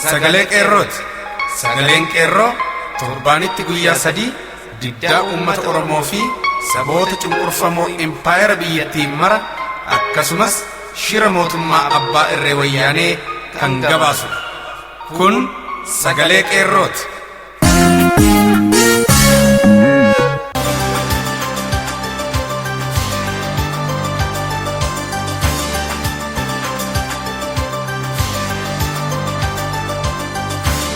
Sagalee Qeerrooti. Sagaleen Qeerroo torbaanitti guyyaa 3 diddaa uummata Oromoo fi saboota cunqurfamoo impaayera biyyattii mara akkasumas shira mootummaa abbaa irree Wayyaanee kan gabaasudha. Kun Sagalee Qeerrooti.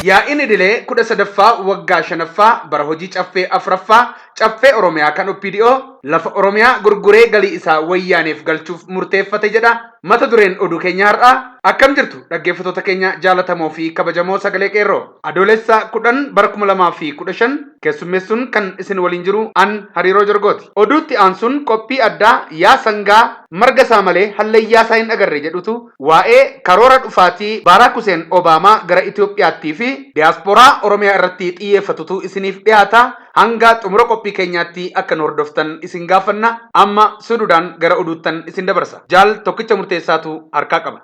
Yaa'iin idilee 13ffaa waggaa 5ffaa bara hojii caffee 4ffaa caffee Oromiyaa kan OPDO lafa Oromiyaa gurguree galii isaa wayyaaneef galchuuf murteeffate jedha mata dureen oduu keenya har'aa. Akkam jirtu dhaggeeffattoota keenya jaalatamoo fi kabajamoo sagalee qeerroo. Adoolessa 10 bara 2015 keessummeessuun kan isin waliin jiru an Hariiroo Jorgooti. Oduutti aansuun qophii addaa yaa sangaa marga isaa malee hallayyaa isaa hin agarre jedhutu waa'ee karoora dhufaatii Baaraak Huseen Obaamaa gara Itoophiyaattii fi diyaaspooraa Oromiyaa irratti xiyyeeffatutu isiniif dhiyaata. Hanga xumura qophii keenyaatti akka nu hordoftan isin gaafanna. Amma suduudaan gara oduuttan isin dabarsa. Jaal Tokkicha Murteessaatu harkaa qaba.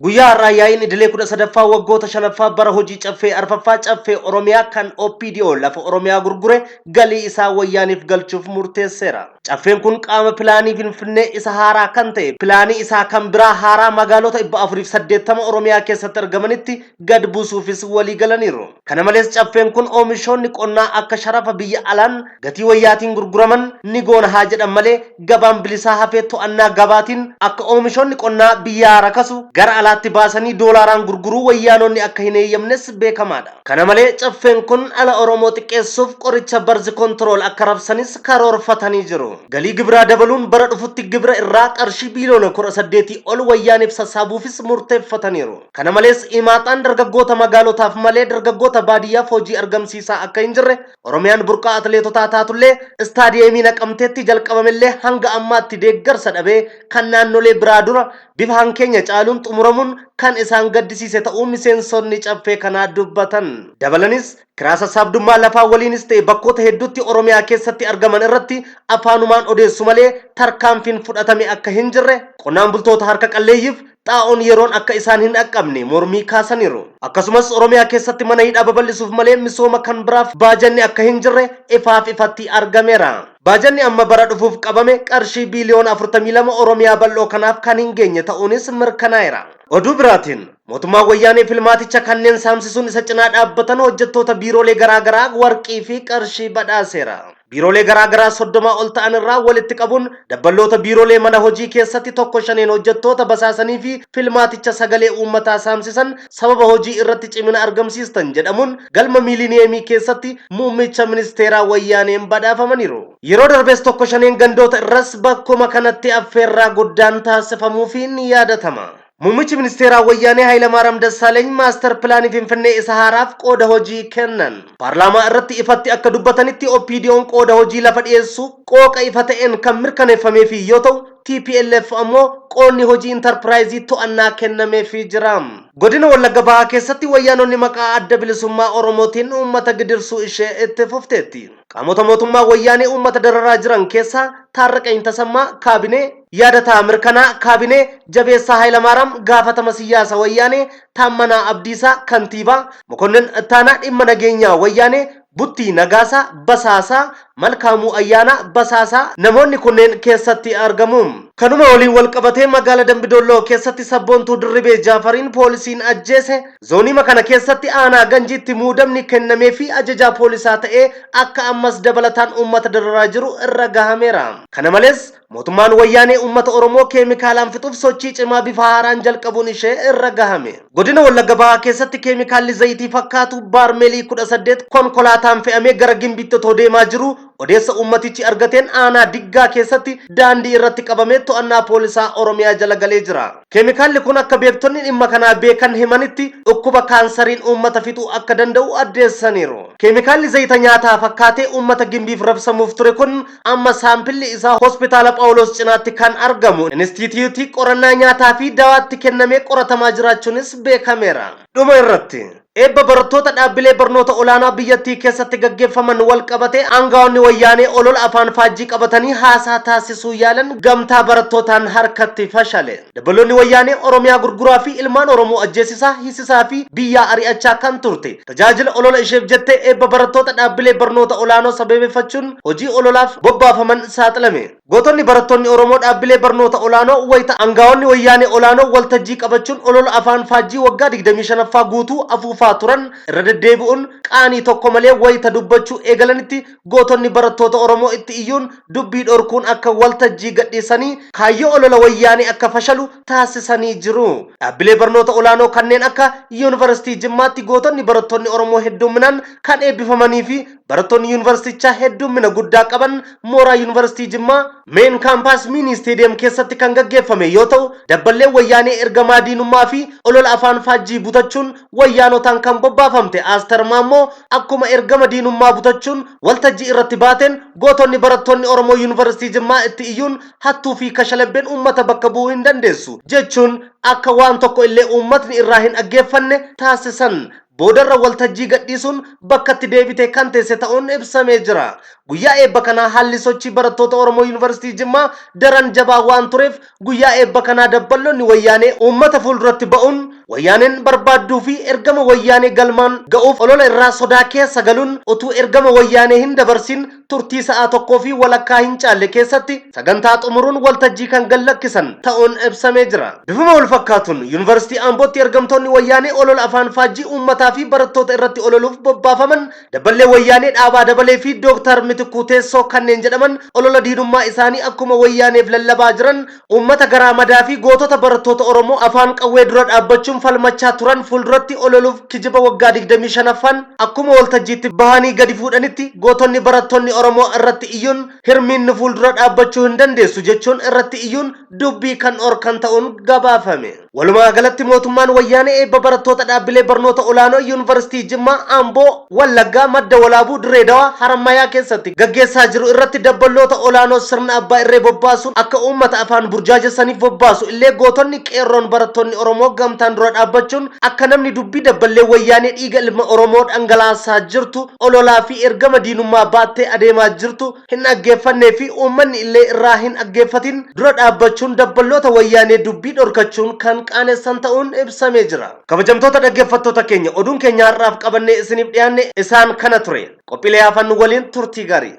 Guyyaa har'aa yaa'iin idilee 13ffaa waggoota 5ffaa bara hojii caffee 4ffaa caffee Oromiyaa kan OPDO lafa Oromiyaa gurgure galii isaa wayyaaniif galchuuf murteesseera. Caffeen kun qaama pilaanii Finfinnee isa haaraa kan ta'e pilaanii isaa kan biraa haaraa magaalota 480 Oromiyaa keessatti argamanitti gad buusuufis walii galaniiru. Kana malees caffeen kun oomishoonni qonnaa akka sharafa biyya alaan gatii wayyaatiin gurguraman ni goona haa jedhan malee gabaan bilisaa hafee to'annaa gabaatiin akka oomishoonni qonnaa biyyaa rakasu gara alaatti baasanii doolaaraan gurguruu wayyaanonni akka hin eeyyamnes beekamaadha. Kana malee caffeen kun dhala Oromoo xiqqeessuuf qoricha barzi kontirool akka rabsanis karoorfatanii jiru. Galii gibiraa dabaluun bara dhufutti gibira irraa qarshii biiliyoona 18 ol wayyaaniif sassaabuufis murteeffataniiru. Kana malees imaaxaan dargaggoota magaalotaaf malee dargaggoota baadiyyaaf hojii argamsiisaa akka hin jirre, Oromiyaan burqaa atileetotaa taatullee istaadiyeemii Naqamteetti jalqabamellee hanga ammaatti deeggarsa dhabee kan naannolee biraa dura bifa hankeenya caaluun xumuramuun kan isaan gaddisiise ta'uu miseensonni caffee kanaa dubbatan. Dabalanis kiraa sassaabdummaa lafaa waliinis ta'e bakkoota hedduutti Oromiyaa keessatti argaman irratti afaanumaan odeessu malee tarkaanfiin fudhatame akka hin jirre, qonnaan bultoota harka qalleeyyiif xaa'oon yeroon akka isaan hin dhaqqabne mormii kaasaniiru. Akkasumas Oromiyaa keessatti mana hidhaa babal'isuuf malee misooma kan biraaf baajanni akka hin jirre ifaaf ifatti argameera. Baajanni amma bara dhufuuf qabame qarshii biiliyoona 42 Oromiyaa bal'oo kanaaf kan hin geenye ta'uunis mirkanaa'eera. Oduu biraatiin, mootummaan Wayyaanee filmaaticha kanneen saamsisuun isa cinaa dhaabbatan hojjettoota biiroolee garaa garaa warqii fi qarshii badhaaseera. Biiroolee garaa garaa 30 ol ta'an irraa walitti qabuun dabballoota biiroolee mana hojii keessatti tokko shaneen hojjettoota basaasanii fi filmaaticha sagalee uummataa saamsisan sababa hojii irratti cimina argamsiistan jedhamuun galma miiliniyeemii keessatti muummicha ministeeraa Wayyaaneen badhaafamaniiru. Yeroo darbees tokko shaneen gandoota irras bakkuma kanatti affeerraa guddaan taasifamuufi ni yaadatama. Muummichi Ministeeraa Wayyaanee Hayilamaariyaam Dassaaleny Maastar Pilaanii Finfinnee isa haaraaf qooda hojii kennan. Paarlaamaa irratti ifatti akka dubbatanitti OPDOn qooda hojii lafa dhiyeessuu qooqa ifa ta'een kan mirkaneeffameefii yoo ta'u, tplf ammoo qoodni hojii intarpiraayizii to'annaa kennameefii jira. Godina Wallagga Bahaa keessatti Wayyaanonni maqaa Adda Bilisummaa Oromootiin uummata gidirsuu ishee itti fufteetti. Qaamota mootummaa Wayyaanee uummata dararaa jiran keessaa Taarraqany Tasammaa, Kaabinee, Yaadataa Mirkanaa, Kaabinee, Jabeessaa Hayilamaaraam, Gaafatama Siyyaasa Wayyaanee, Taammanaa Abdiisaa, Kantiibaa, Mokonnin Ittaanaa, Dhimma Nageenyaa Wayyaanee, Buttii Nagaasaa, Basaasaa, Malkaamuu Ayyaanaa, Basaasaa, namoonni kunneen keessatti argamu. Kanuma waliin walqabatee magaala Dambi Dolloo keessatti sabboontuu Dirribee Jaafariin poolisiin ajjeese. Zooniima kana keessatti aanaa Ganjiitti muudamni kennameefii ajajaa poolisaa ta'ee akka ammas dabalataan uummata dararaa jiru irra gahameera. Kana malees mootummaan Wayyaanee uummata Oromoo keemikaalaan fixuuf sochii cimaa bifa haaraan jalqabuun ishee irra gahame. Godina Wallagga Bahaa keessatti keemikaalli zayitii fakkaatu baarmeelii 18 konkolaataan fe'amee gara Gimbiitti otoo deemaa jiruu Odeessa uummatichi argateen aanaa Diggaa keessatti daandii irratti qabamee to'annaa poolisaa Oromiyaa jala galee jira. Keemikaalli kun akka beektonni dhimma kanaa beekan himanitti dhukkuba kaansariin uummata fixuu akka danda'u addeessaniiru. Keemikaalli zayita nyaataa fakkaatee uummata Gimbiif rabsamuuf ture kun amma saampilli isaa Hospitaala Phaawuloos cinaatti kan argamu Inistiitiyuutii Qorannaa Nyaataa fi Dawaatti kennamee qoratamaa jiraachuunis beekameera. Dhuma irratti. Eebba barattoota dhaabbilee barnoota olaanaa biyyattii keessatti gaggeeffaman wal qabate aangaa'onni wayyaanee olola afaan faajjii qabatanii haasaa taasisuu yaalan gamtaa barattootaan harkatti fashale. Dabbaloonni wayyaanee Oromiyaa gurguraa fi ilmaan Oromoo ajjeesisaa, hiisisaa fi biyyaa ari'achaa kan turte. Tajaajila olola isheef jettee eebba barattoota dhaabbilee barnoota olaanoo sababeeffachuun hojii ololaaf bobbaafaman saaxilame. Gootonni barattoonni Oromoo dhaabbilee barnoota olaanoo wayita aangaa'onni wayyaanee olaanoo waltajjii qabachuun olola afaan faajjii waggaa 25ffaa guutuu afuufaa turan irra deddeebi'uun qaanii tokko malee wayita dubbachuu eegalanitti gootonni barattoota Oromoo itti iyyuun dubbii dhorkuun akka waltajjii gadhiisanii kaayyoo olola wayyaanee akka fashalu taasisanii jiru. Dhaabbilee barnoota olaanoo kanneen akka Yuunivarsiitii Jimmaatti gootonni barattoonni Oromoo hedduminaan kan eebbifamanii fi barattoonni yuunivarsiitichaa heddummina guddaa qaban mooraa Yuunivarsiitii Jimmaa Main Campus Mini Stadium keessatti kan gaggeeffame yoo ta'u, dabballeen wayyaanee ergamaa diinummaa fi olola afaan faajjii butachuun wayyaanotaan kan bobbaafamte Aster Maammoo akkuma ergama diinummaa butachuun waltajjii irratti baateen gootonni barattoonni Oromoo Yuunivarsiitii Jimmaa itti iyyuun hattuu fi kashalabbeen uummata bakka bu'uu hin dandeessu jechuun akka waan tokko illee uummatni irraa hin dhaggeeffanne taasisan. Boodarra waltajjii gadhiisuun bakkatti deebite kan teesse ta'uun ibsamee jira. Guyyaa eebba kanaa haalli sochii barattoota Oromoo Yuunivarsiitii Jimmaa daran jabaa waan tureef guyyaa eebba kanaa dabballoonni wayyaanee uummata fuulduratti ba'uun wayyaaneen barbaadduu fi ergama wayyaanee galmaan ga'uuf olola irraa sodaa keessa galuun utuu ergama wayyaanee hin dabarsin turtii sa'aa tokkoo fi walakkaa hin caalle keessatti sagantaa xumuruun waltajjii kan gallakkisan ta'uun ibsamee jira. Bifuma wal fakkaatuun Yuunivarsiitii Ambootti ergamtoonni wayyaanee olola afaan faajjii uummataa fi barattoota irratti ololuuf bobbaafaman dabballee wayyaanee Dhaabaa Dabalee fi Dooktar Mitikkuu Teessoo kanneen jedhaman olola diinummaa isaanii akkuma wayyaaneef lallabaa jiran uummata garaa madaa fi gootota barattoota Oromoo afaan qawwee dura dhaabbachuun falmachaa turan fuulduratti ololuuf kijiba waggaa 25ffaan akkuma waltajjiitti bahanii gadi fuudhanitti gootonni barattoonni Oromoo irratti iyyuun hirmiin nu fuuldura dhaabbachuu hin dandeessu jechuun irratti iyyuun dubbii kan dhorkan ta'uun gabaafame. Walumaa galatti mootummaan wayyaanee eebba barattoota dhaabbilee barnoota olaanoo Yuunivarsiitii Jimmaa, Amboo, Wallaggaa, Madda Walaabuu, Dirree Dawaa, Harammayaa keessatti gaggeessaa jiru irratti dabballoota olaanoo sirna abbaa irree bobbaasuun akka uummata afaan burjaajessaniif bobbaasu illee gootonni qeerroon barattoonni Oromoo gamtaan dura dhaabbachuun akka namni dubbii dabballee wayyaanee dhiiga ilma Oromoo dhangalaasaa jirtu ololaa fi ergama diinummaa baattee adeemaa jirtu hin dhaggeeffannee fi uummanni illee irraa hin dhaggeeffatin dura dhaabbachuun dabballoota wayyaanee dubbii dhorkachuun kan qaanessan ta'uun ibsamee jira. Kabajamtoota dhaggeeffattoota keenya, oduun keenya har'aaf qabannee isiniif dhiyaanne isaan kana ture. Qophiilee hafan waliin turtii gaarii.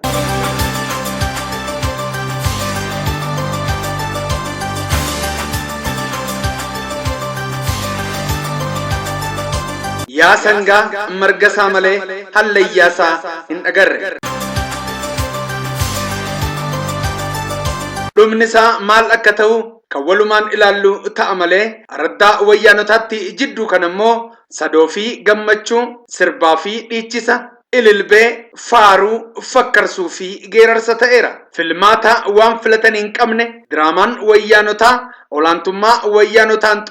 Yaa sangaa marga isaa malee hallayyaa isaa hin agarre. Dhumni isaa maal akka ta'u kan walumaan ilaallu ta'a malee araddaa wayyaanotaatti jidduu kana immoo sadoo fi gammachuu, sirbaa fi dhiichisa, ililbee, faaruu, fakkarsuu fi geerarsa ta'eera. Filmaata waan filatan hin qabne diraamaan wayyaanotaa olaantummaa wayyaanotaan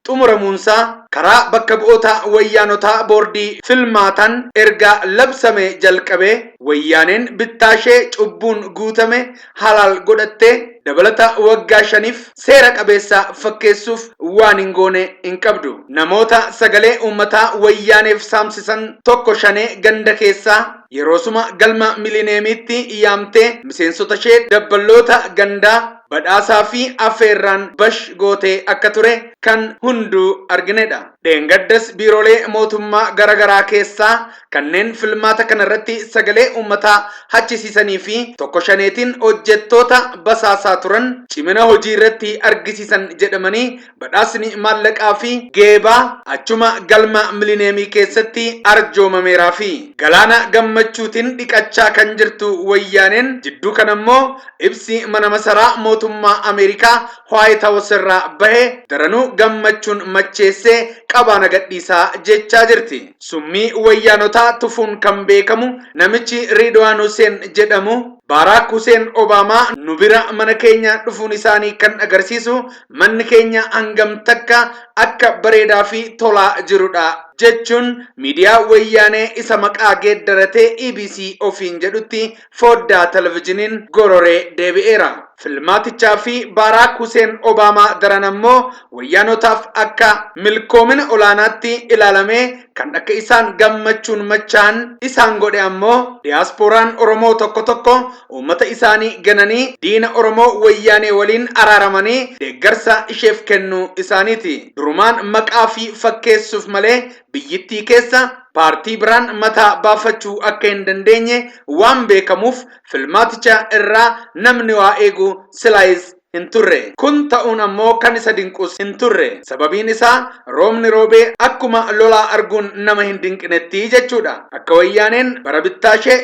xumuramuunsaa karaa bakka bu'oota wayyaanotaa boordii filmaataan erga labsame jalqabee wayyaaneen bittaashee cubbuun guutame halaal godhattee dabalata waggaa 5f seera qabeessa fakkeessuuf waan hin goone hin qabdu. Namoota sagalee uummataa wayyaaneef saamsisan tokko shanee ganda keessaa yeroosuma galma milineemiitti yaamtee miseensota ishee dabballoota gandaa badhaasaa fi affeerraan bash gootee akka ture kan hunduu arginedha. Dheengaddas biiroolee mootummaa gara garaa keessaa kanneen filmaata kana irratti sagalee uummataa hachisiisanii fi tokko shaneetiin hojjettoota basaasaa turan cimina hojii irratti argisiisan jedhamanii badhaasni maallaqaa fi geebaa achuma galma milineemii keessatti arjoomameeraa fi galaana gammachuutiin dhiqachaa kan jirtu wayyaaneen jidduu kana immoo ibsi mana masaraa mootummaa Ameerikaa White House irraa bahe daranuu gammachuun macheessee qabaana gadhiisaa jechaa jirti. Summii wayyaanotaa tufuun kan beekamu namichi Ridwaan Hussein jedhamu Baaraak Hussein Obaamaa nu bira mana keenya dhufuun isaanii kan agarsiisu manni keenya hangam takka akka bareedaa fi tolaa jirudha jechuun miidiyaa Wayyaanee isa maqaa geeddaratee EBC ofiin jedhutti foddaa televizhiniin gororee deebi'eera. Filmaatichaa fi Baaraak Huseen Obaamaa daran ammoo Wayyaanotaaf akka milkoomina olaanaatti ilaalamee kan akka isaan gammachuun machaa'an isaan godhe ammoo, diyaaspooraan Oromoo tokko tokko uummata isaanii gananii diina Oromoo Wayyaanee waliin araaramanii deeggarsa isheef kennuu isaaniiti. Durumaan maqaa fi fakkeessuuf malee biyyittii keessa paartii biraan mataa baafachuu akka hin dandeenye waan beekamuuf, filmaaticha irraa namni waa eegu silaayis hin turre. Kun ta'uun ammoo kan isa dinqus hin turre. Sababiin isaa, roobni roobee akkuma lolaa arguun nama hin dinqinetti jechuudha. Akka Wayyaaneen bara bittaashee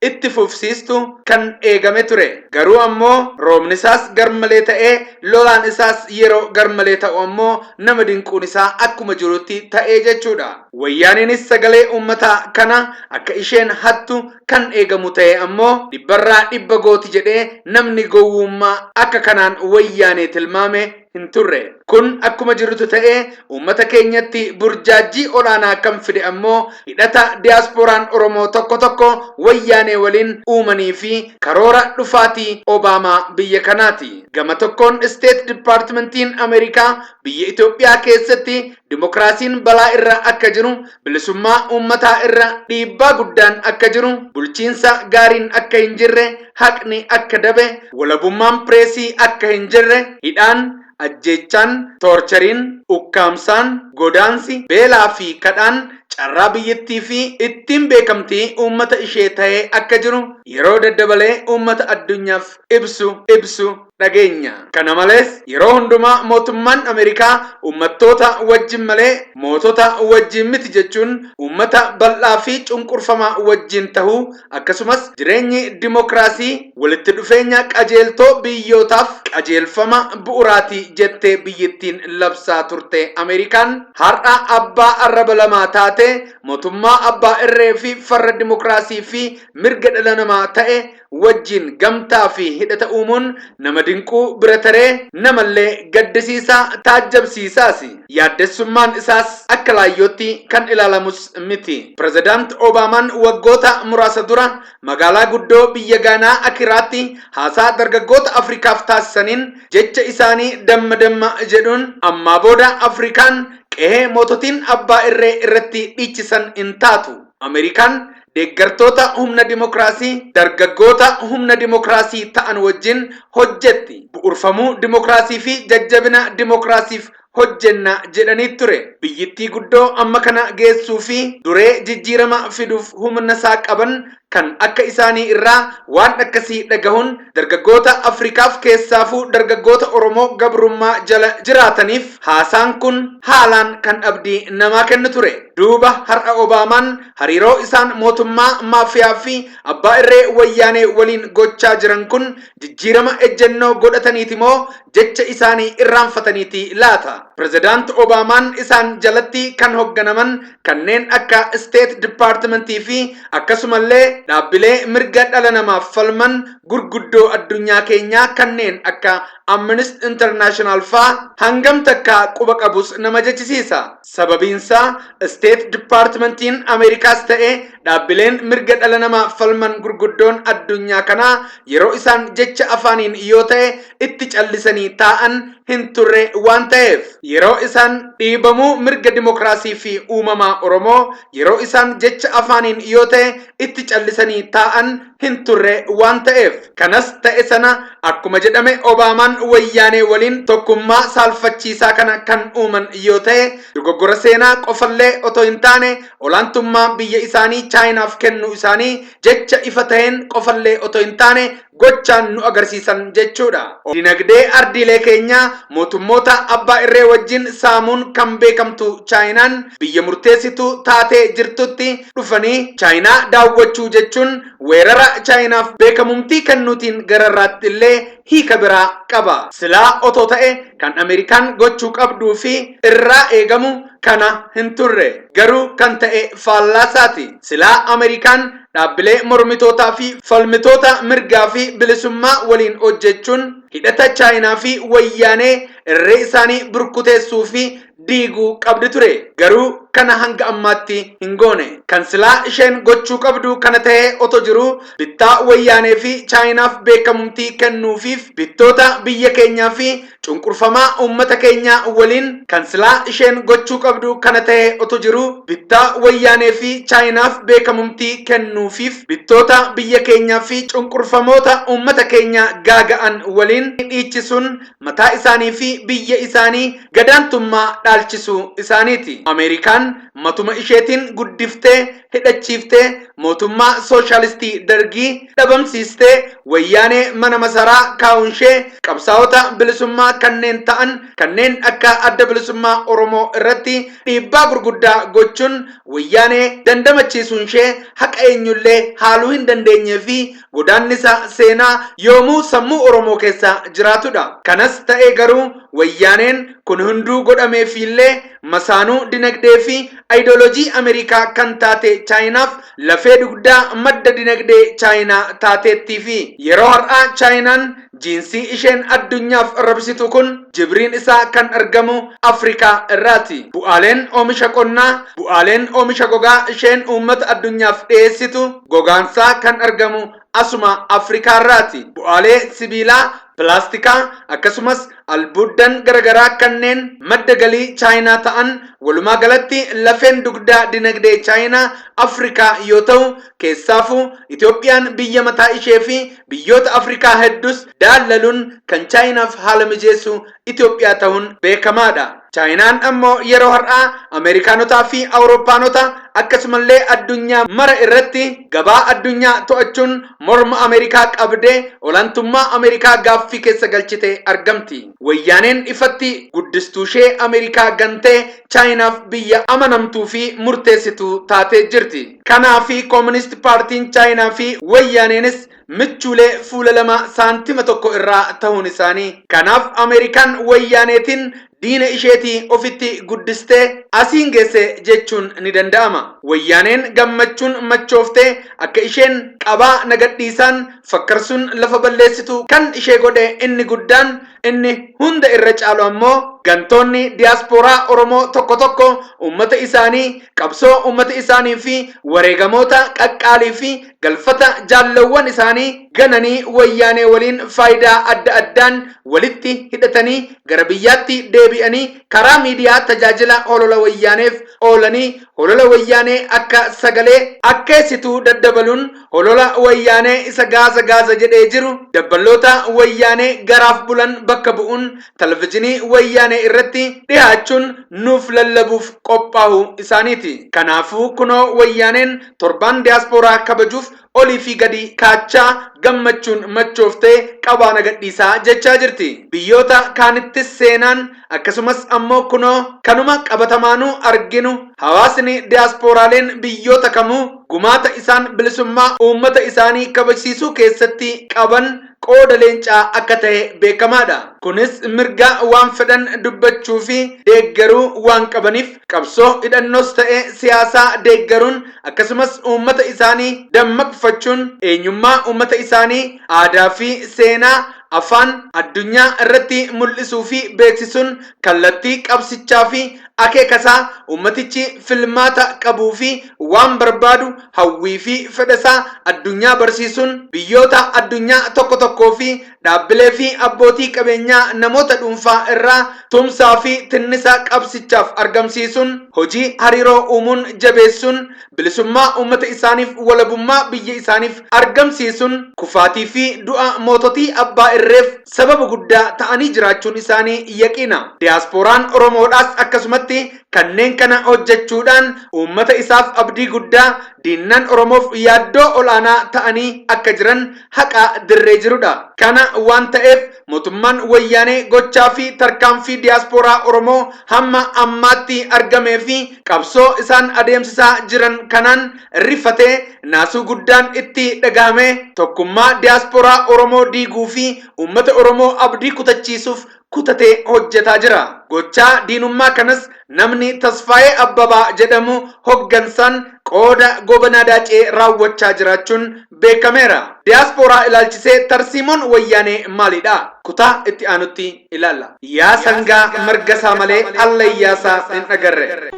itti fufsiistu kan eegame ture. Garuu ammoo roobni isaas garmalee ta'ee lolaan isaas yeroo garmalee ta'u ammoo nama dinquun isaa akkuma jirutti ta'ee jechuudha. Wayyaaneenis sagalee uummataa kana akka isheen hattu kan eegamu ta'e ammoo dhibbarraa dhibba gooti jedhee namni gowwummaa akka kanaan Wayyaanee tilmaame hin turre. Kun akkuma jirutu ta'ee, uummata keenyatti burjaajjii olaanaa kan fide ammoo hidhata diyaaspooraan Oromoo tokko tokko Wayyaanee waliin uumanii fi karoora dhufaatii Obaamaa biyya kanaati. Gama tokkoon State Departmentiin Ameerikaa biyya Itoophiyaa keessatti dimokiraasiin balaa irra akka jiru, bilisummaa uummataa irra dhiibbaa guddaan akka jiru, bulchiinsa gaariin akka hin jirre, haqni akka dabe, walabummaan pireesii akka hin jirre, hidhaan, ajjeechaan, toorchariin, ukkaamsaan, godaansi, beelaa fi kadhaan carraa biyyattii fi ittiin beekamtii uummata ishee ta'ee akka jiru yeroo daddabalee uummata addunyaaf ibsu dhageenya. Kana malees, yeroo hundumaa mootummaan Ameerikaa uummattoota wajjin malee mootota wajjin miti jechuun uummata bal'aa fi cunqurfamaa wajjin tahuu, akkasumas jireenyi dimokiraasii walitti dhufeenya qajeeltoo biyyootaaf qajeelfama bu'uraati jettee biyyattiin labsaa turte Ameerikaan har'a abbaa arraba lamaa taate, mootummaa abbaa irree fi farra dimokiraasii fi mirga dhala namaa ta'e wajjin gamtaa fi hidhata uumuun nama dinquu bira taree namallee gaddisiisaa, taajjabsiisaas. Yaaddessummaan isaas akka laayyootti kan ilaalamus miti. Pirezidaant Obaamaan waggoota muraasa dura magaalaa guddoo biyya Gaanaa Akiraatti haasaa dargaggoota Afrikaaf taasisaniin jecha isaanii "damma damma" jedhuun, ammaa booda Afrikaan qe'ee moototiin abbaa irree irratti dhiichisan hin taatu. Ameerikaan deeggartoota humna dimokiraasii, dargaggoota humna dimokiraasii ta'an wajjin hojjetti. Bu'urfamuu dimokiraasii fi jajjabina dimokiraasiif hojjenna jedhanii ture. Biyyittii guddoo amma kana geessuu fi duree jijjiirama fiduuf humna isaa qaban kan akka isaanii irraa waan akkasii dhagahuun dargaggoota Afrikaaf, keessaafuu dargaggoota Oromoo gabrummaa jala jiraataniif, haasaan kun haalaan kan abdii namaa kennu ture. Duuba har'a Obaamaan hariiroo isaan mootummaa maafiyaa fi abbaa irree Wayyaanee waliin gochaa jiran kun jijjiirama ejjennoo godhataniiti moo jecha isaanii irraanfataniiti laata? Pirezidaant Obaamaan isaan jalatti kan hogganaman kanneen akka State Departmentii fi akkasumallee dhaabbilee mirga dhala namaaf falman gurguddoo addunyaa keenyaa kanneen akka Amnesty International faa hangam takka quba qabus nama jechisiisa. Sababiinsaa, State Departmentiin Ameerikaas ta'e dhaabbileen mirga dhala namaa falman gurguddoon addunyaa kanaa yeroo isaan jecha afaaniin yoo ta'e itti callisanii taa'an hin turre waan ta'eef. Yeroo isaan dhiibamuu mirga dimokiraasii fi uumamaa Oromoo yeroo isaan jecha afaaniin yoo ta'e itti callisanii taa'an hin turre waan ta'eef. Kanas ta'e sana, akkuma jedhame Obaamaan Wayyaanee waliin tokkummaa saalfachiisaa kana kan uuman yoo ta'e, dogoggora seenaa qofallee otoo hin taane olaantummaa biyya isaanii Chaayinaaf kennuu isaanii jecha ifa ta'een qofallee otoo hin taane gochaan nu agarsiisan jechuudha. Dinagdee ardiilee keenyaa mootummoota abbaa irree wajjin saamuun kan beekamtu Chaayinaan biyya murteessituu taatee jirtutti dhufanii Chaayinaa daawwachuu jechuun weerara Chaayinaaf beekamumtii kennuutiin gararraatti illee hiika biraa qaba. Silaa otoo ta'e kan Ameerikaan gochuu qabduu fi irraa eegamu kana hin turre. Garuu kan ta'e faallaasaati. Silaa Ameerikaan dhaabbilee mormitootaa fi falmitoota mirgaa fi bilisummaa waliin hojjechuun hidhata Chaayinaa fi Wayyaanee irree isaanii burkuteessuu fi diiguu qabdi ture. Garuu kana hanga ammaatti hin goone. Kan silaa isheen gochuu qabdu kana ta'ee otoo jiruu bittaa Wayyaanee fi Chaayinaaf beekamumtii kennuufiif bittoota biyya keenyaa fi cunqurfamaa uummata keenyaa waliin kan silaa isheen gochuu qabdu kana ta'ee otoo jiruu bittaa Wayyaanee fi Chaayinaaf beekamumtii kennuufiif bittoota biyya keenyaa fi cunqurfamoota uummata keenya gaaga'an waliin dhiichisuun mataa isaanii fi biyya isaanii gadaantummaa dhaalchisuu isaaniiti. Ameerikaan matuma isheetiin guddiftee hidhachiiftee mootummaa sooshaalistii Dargii dhabamsiistee Wayyaanee mana masaraa kaa'uunshee qabsaa'ota bilisummaa kanneen ta'an kanneen akka Adda Bilisummaa Oromoo irratti dhiibbaa gurguddaa gochuun Wayyaanee dandamachiisuunshee haqa eenyullee haaluu hin dandeenyee fi godaannisa seenaa yoomuu sammuu Oromoo keessa jiraatudha. Kanas ta'ee garuu Wayyaaneen kun hunduu godhameefiillee masaanuu dinagdee fi ayidooloojii Ameerikaa kan taate Chaayinaaf lafee dugdaa madda dinagdee Chaayinaa taateettii fi yeroo har'aa Chaayinaan jiinsii isheen addunyaaf rabsitu kun jibriin isaa kan argamu Afrikaa irraati. Bu'aaleen oomisha qonnaa, bu'aaleen oomisha gogaa isheen uummata addunyaaf dhiyeessitu gogaansaa kan argamu asuma Afrikaa irraati. Bu'aalee sibiilaa, pilaastikaa akkasumas albuuddan garagaraa kanneen madda galii Chaayinaa ta'an, walumaa galatti lafeen dugdaa dinagdee Chaayinaa Afrikaa yoo ta'u, keessaafuu Itoophiyaan biyya mataa ishee fi biyyoota Afrikaa hedduus daallaluun kan Chaayinaaf haala mijeessu Itoophiyaa ta'uun beekamaadha. Chaayinaan ammoo yeroo har'aa Ameerikaanotaa fi Awurooppaanota akkasumallee addunyaa mara irratti gabaa addunyaa to'achuun morma Ameerikaa qabdee olaantummaa Ameerikaa gaaffii keessa galchite argamti. Wayyaaneen ifatti guddistuushee Ameerikaa gantee Chaayinaaf biyya amanamtuu fi murteessituu taatee jirti. Kanaafi Koominist Paartiin Chaayinaa fi Wayyaaneenis michuulee fuula lama saantima tokko irraa ta'uun isaanii. Kanaaf Ameerikaan Wayyaaneetiin diina isheetii ofitti guddistee asiin geesse jechuun ni danda'ama. Wayyaaneen gammachuun machooftee akka isheen qabaa nagadhiisaan fakkarsuun lafa balleessitu kan ishee godhe inni guddaan, inni hunda irra caalu ammoo gantoonni diyaaspooraa Oromoo tokko tokko uummata isaanii, qabsoo uummata isaanii fi wareegamoota qaqqaalii fi galfata jaallawwan isaanii gananii Wayyaanee waliin faayidaa adda addaan walitti hidhatanii gara biyyaatti deebi'anii karaa miidiyaa tajaajila holola Wayyaaneef oolanii holola Wayyaanee akka sagalee akkeessituu daddabaluun holola Wayyaanee isa gaaza gaaza jedhee jiru dabballoota Wayyaanee garaaf bulan bakka bu'uun televizhinii Wayyaanee irratti dhihaachuun nuuf lallabuuf qophaa'uu isaaniiti. Kanaafuu kunoo Wayyaaneen torbaan diyaaspooraa kabajuuf olii fi gadi kaachaa gammachuun machooftee qabaa na gadhiisaa jechaa jirti. Biyyoota kaanittis seenaan akkasumas ammoo kunoo kanuma qabatamaanuu arginu hawaasni diyaasporaaleen biyyoota kamuu gumaata isaan bilisummaa uummata isaanii kabajsiisuu keessatti qaban qooda leencaa akka ta'e beekamaadha. Kunis mirga waan fedhan dubbachuu fi deeggaruu waan qabaniif qabsoo hidhannoos ta'e siyaasaa deeggaruun akkasumas uummata isaanii dammaqfachuun eenyummaa uummata isaanii, aadaa fi seenaa, afaan addunyaa irratti mul'isuu fi beeksisuun kallattii qabsichaa fi akeekasaa uummatichi filmaata qabuu fi waan barbaadu, hawwii fi fedhasaa addunyaa barsiisuun biyyoota addunyaa tokko tokkoo fi dhaabbilee fi abbootii qabeenyaa namoota dhuunfaa irraa tumsaa fi tinnisa qabsichaaf argamsiisuun hojii hariiroo uumuun jabeessuun bilisummaa uummata isaaniif walabummaa biyya isaaniif argamsiisuun kufaatii fi du'a moototii abbaa irreef sababa guddaa ta'anii jiraachuun isaanii yaqiina. Diyaaspooraan Oromoodhaas akkasumatti kanneen kana hojjechuudhaan uummata isaaf abdii guddaa, diinnan Oromoof yaaddoo ol'aanaa ta'anii akka jiran haqa dirree jirudha. Kana waan ta'eef mootummaan Wayyaanee gochaa fi tarkaanfii diyaaspooraa Oromoo hamma ammaatti argamee fi qabsoo isaan adeemsisaa jiran kanaan rifatee naasuu guddaan itti dhagahame tokkummaa diyaaspooraa Oromoo diiguu fi uummata Oromoo abdii kutachiisuuf kutatee hojjetaa jira. Gochaa diinummaa kanas namni Tasfaayee Abbabaa jedhamu hoggansaan qooda Goobanaa Daacee raawwachaa jiraachuun beekameera. Diyaaspooraa ilaalchisee tarsiimoon Wayyaanee maalidha? Kutaa itti aanutti ilaalla. Yaa sangaa margasaa malee allayyaasaa hin agarre.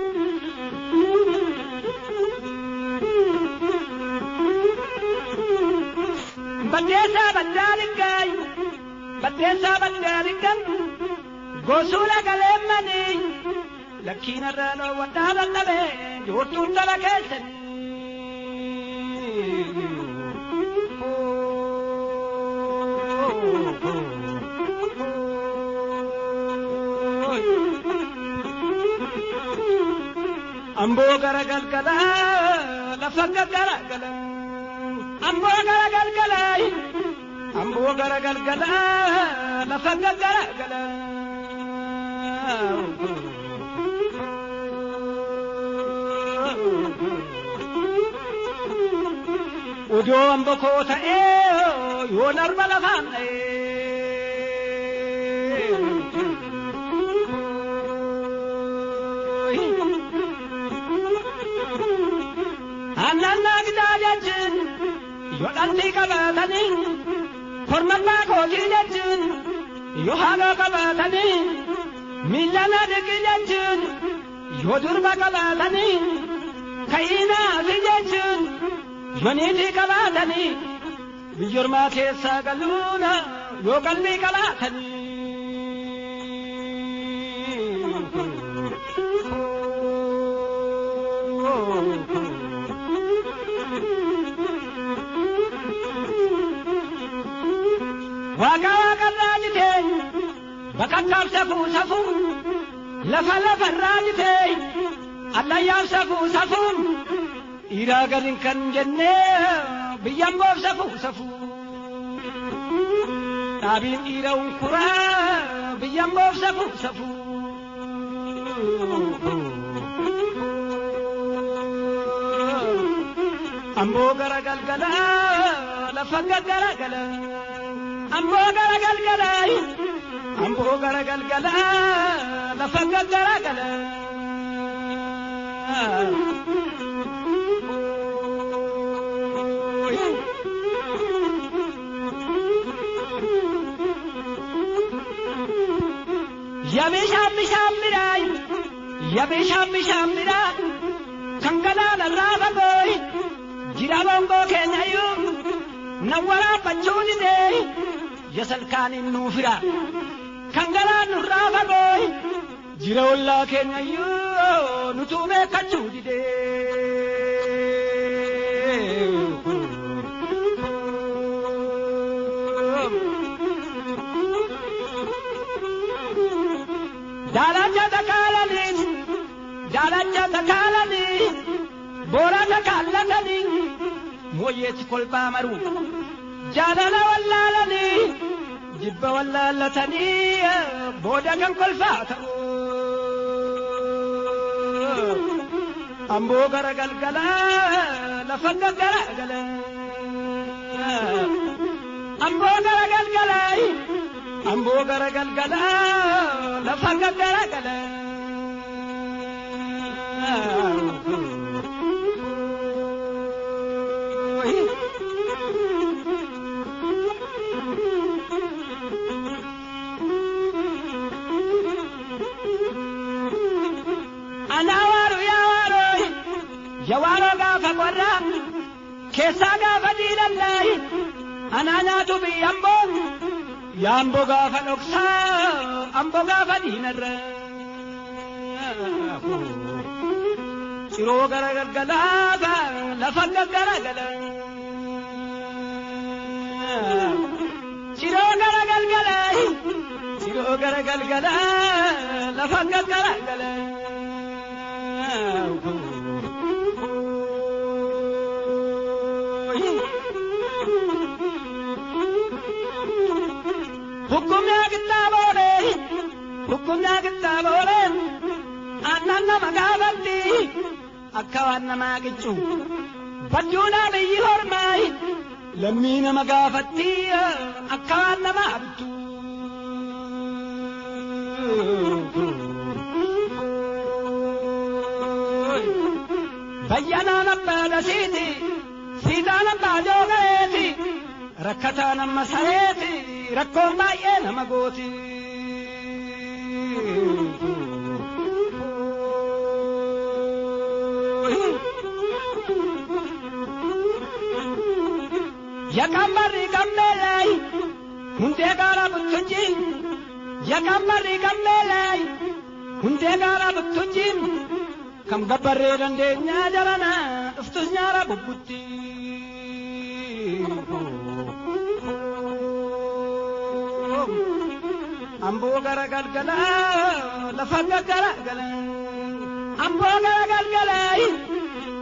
Baddeessaa baddaa liggaay baddeessaa baddaa liggan gosuula galeemmanii lakkiin irraa dhoowwadhaa dadhabee joortuun dhala keessanii. Amboo gara galgalaa lafa garagala amboo gara galgalaa amboo gara galgalaa lafa garagala. Odoo amboo koo ta'ee yoo narba lafaan dha'ee. Annannaa gitaa jechuun yoo dhalli qabaatanii kormabbaa kootii jechuun yoo haaloo qabaatanii miila na dhiqi jechuun yoo durba qabaatanii ka'iinaafi jechuun yoo niitii qabaatanii biyyoormaa keessaa galuuna yoo qalbii qabaatanii. Waaqa waaqarraa jitee bakakkaaf safuu safuu lafa lafarraa jitee allayyaaf safuu safuun dhiiraa gadin kan jennee biyyan boof safuu safuu dhaabiin dhiira unkuraa biyyan boof safuu safuu. Amboo gara galgalaa lafa garagala. Amboo gara galgalaa amboo gara galgalaa lafa garagala. Yabishaan bishaan biraa yabishaan bishaan biraa kan galaana irraa fagooyi jira bongoo keenyayyuu na waraabbachuu didee. Yasalkaaniin nuu fira kan galaan nurraa fagooyi jira ollaa keenyayyuu nutuu beekachuu didee. Daalacha takaalanii daalacha takaalanii boora takaallatanii mooyyeetti kolbaa maruu jaalala wallaalanii. Jibba wallaallatanii booda kan kolfaa ta'u. Amboo gara galgalaa lafa garagala. Amboo gara galgalaa amboo gara galgalaa lafa garagala. Anawaaru yaawaaru yawaaroo gaafa qorraa keessaa gaafa diilallaayi anaa nyaatu biyya amboo yaamboo gaafa dhoksaa amboo gaafa diinarra. Ciroo gara galgalaa lafa garagala. Ciroo gara galgalaa ciroo gara galgalaa lafa garagala. Hukumna kitaabolee hukumna kitaabolee aannan nama gaafatti akka waan namaa qiccu badduudhaa biyyi hormaayi lammii nama gaafatti akka waan namaa bittu. Bayyanaan abbaa dasiiti siitaan abbaa joogareeti rakkataan amma sareeti rakkoon baay'ee nama gooti. Yakambarri gammeelay hundee gaara buttunji yakambarri gammeelay hundee gaara buttunji kam gabbarree dandeenyaa jarana dhuftus nyaara bubbutti. Amboo gara galgala lafa gaggara gala amboo gara galgala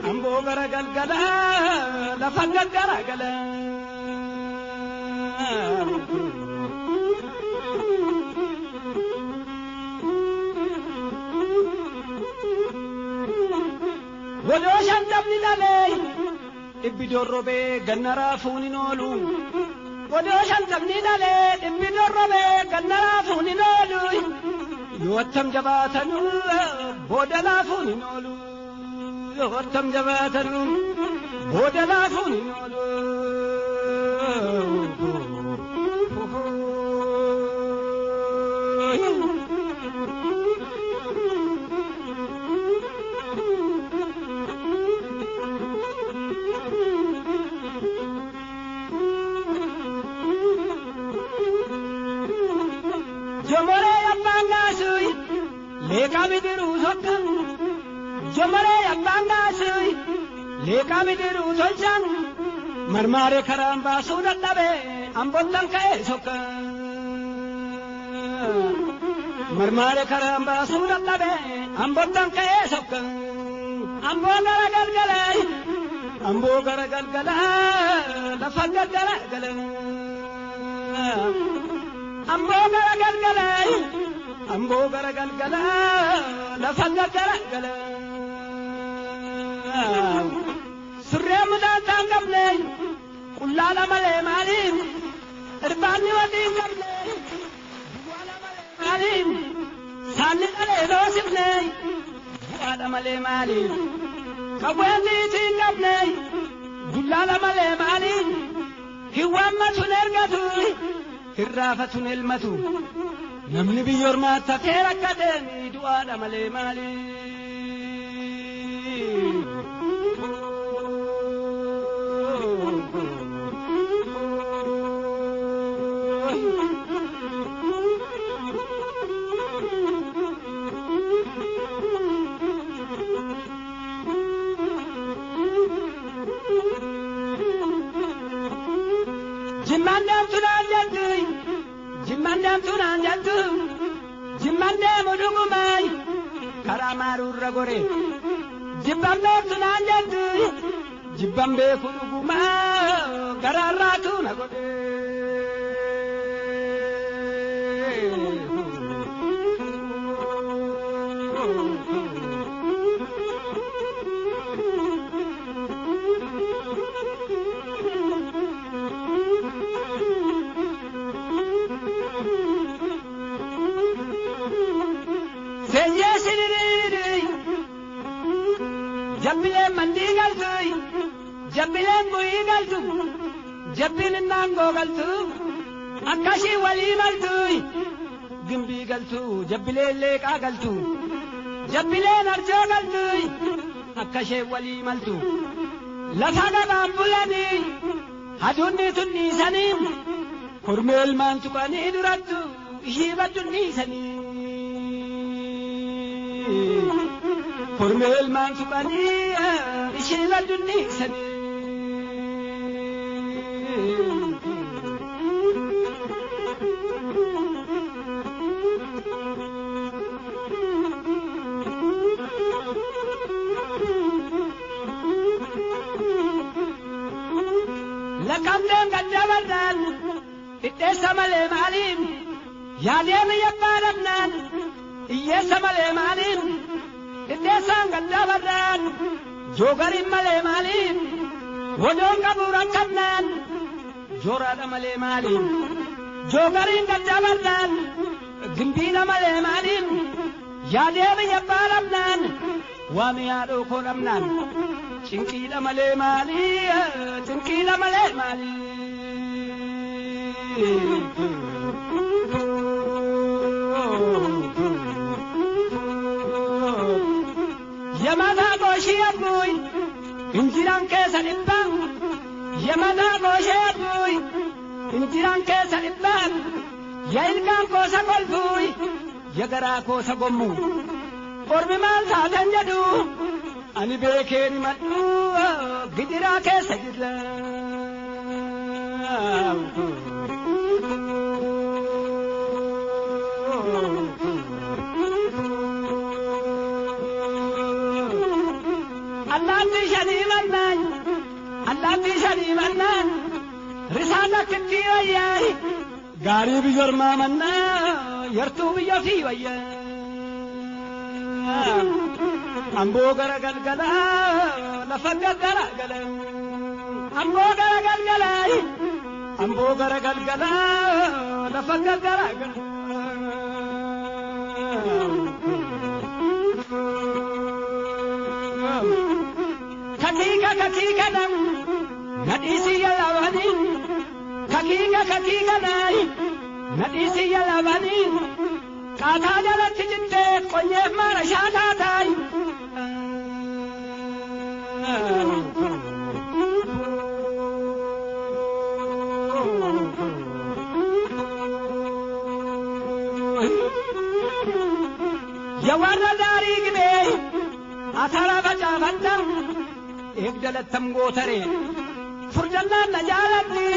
amboo gara galgala lafa gaggara gala. Godoo shantamni dhalee dhibbi dorrobee ganna raafuun hin oolu. Godoo shantamni dhalee dhibbi dorrobee ganna raafuun hin oolu. Yoo attam jabaatanuu booda laafuun hin oolu. Yoo attam jabaatanuu booda laafuun hin oolu. Jomoree abbaan gaasuy leeqaa bidiruu sokkan jomoree abbaan gaasuy leeqaa bidiruu tolchan marmaaree karaan baasuu dadhabe ambottan ka'ee sokkan marmaaree karaan baasuu dadhabe ambottan ka'ee sokkan amboo gara galgalaa amboo gara galgalaa lafa galgala gala. Amboo gara galgalaa amboo gara galgalaa lafa gaggara gala. Surree mudaataa hin qabne qullaala malee maaliin irbaanni walii hin qabne duwwaala malee maaliin saanni dhalee loosifne bu'aadha malee maaliin qawween liitii hin qabne dullaala malee maaliin hin waammatu hin ergatu. Hirraafatun elmatu namni biyya ormaa tafee rakkateen du'aadha malee maali. Jimmaan deemtu naan jettu jimmaan deemtu naan jettu jimmaan deemu dhugumaay karaa maaruurra gore jibban beektu naan jettu jibban beeku dhugumaa garaarraatu na godhe. Jabbileen mandii galtu jabbileen guyii galtu jabbiin naangoo galtu akkashii walii maltu gimbii galtu jabbileen leeqaa galtu jabbileen arjoo galtu akkashee walii maltu lafa gabaan bulanii haduunni tunniisanii kormee ilmaan tuqanii durattu ishii baddunniisanii. Kormee ilmaan tuqanii ishee baddunniisanii. Lakkaableen gaddabarraan hidheessa malee maaliin yaadeen yabbaadhamnaan hiyyeessa malee maaliin hidheessaan gaddabarraan joogariin malee maaliin wadoon qabu rakkannaan jooraadha malee maaliin joogariin gaddabarraan gimbiidha malee maaliin yaadeen yabbaadhamnaan waan yaadoo koo dhabnaan cinqiidha malee maalii cinqiidha malee maalii. Yamataa gooshii abbuun injiraan keessa dhibbaa yamataa gooshii abbuun. Injiraan keessa dhibbaan ya ilkaan koosa kolfuuy ya garaa koosa gommu. Ormi maal taatan jedhu ani beekeen himadhu gidiraa keessa jirra. Allaattii shanii mannaan allaattii shanii mannaan risaan akkittii wayyaa gaarii biyya ormaa mannaa yartuu biyya ofii wayyaa. Amboo gara galgalaa lafa gaggara gala. Amboo gara galgalaa amboo gara galgalaa lafa gaggara gala. Kakiika kakiika nam nadhiisi yalaabanii kakiika kakiika naayi nadhiisi yalaabanii qaataa jalatti jittee qonyeef maara shaataa taayi. Yawarra daarii gibee atara facaafadha eegdalattam gootaree furdannaan na jaaladhi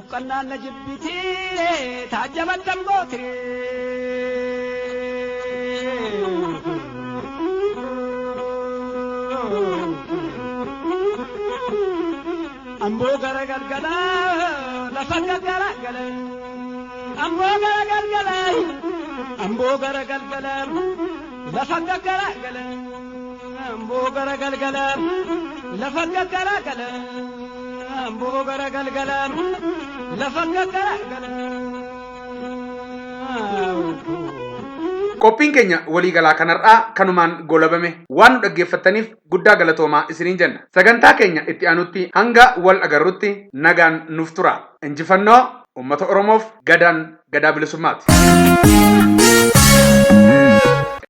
uqqannaan na jibbitii taajjabattam gootiree. Amboo gara galgalaa lafa gaggara gala. Amboo gara galgalaa amboo gara galgalaa lafa gaggara gala. Amboo gara galgalaa lafa gaggara gala. Amboo gara galgalaa lafa gaggara gala. Qophiin keenya waliigalaa kanarraa kanumaan goolabame waan nu dhaggeeffattaniif guddaa galatoomaa isiniin jenna. Sagantaa keenya itti aanutti hanga wal agarrutti nagaan nuuf tura. Injifannoo uummata Oromoof gadaan gadaa bilisummaati.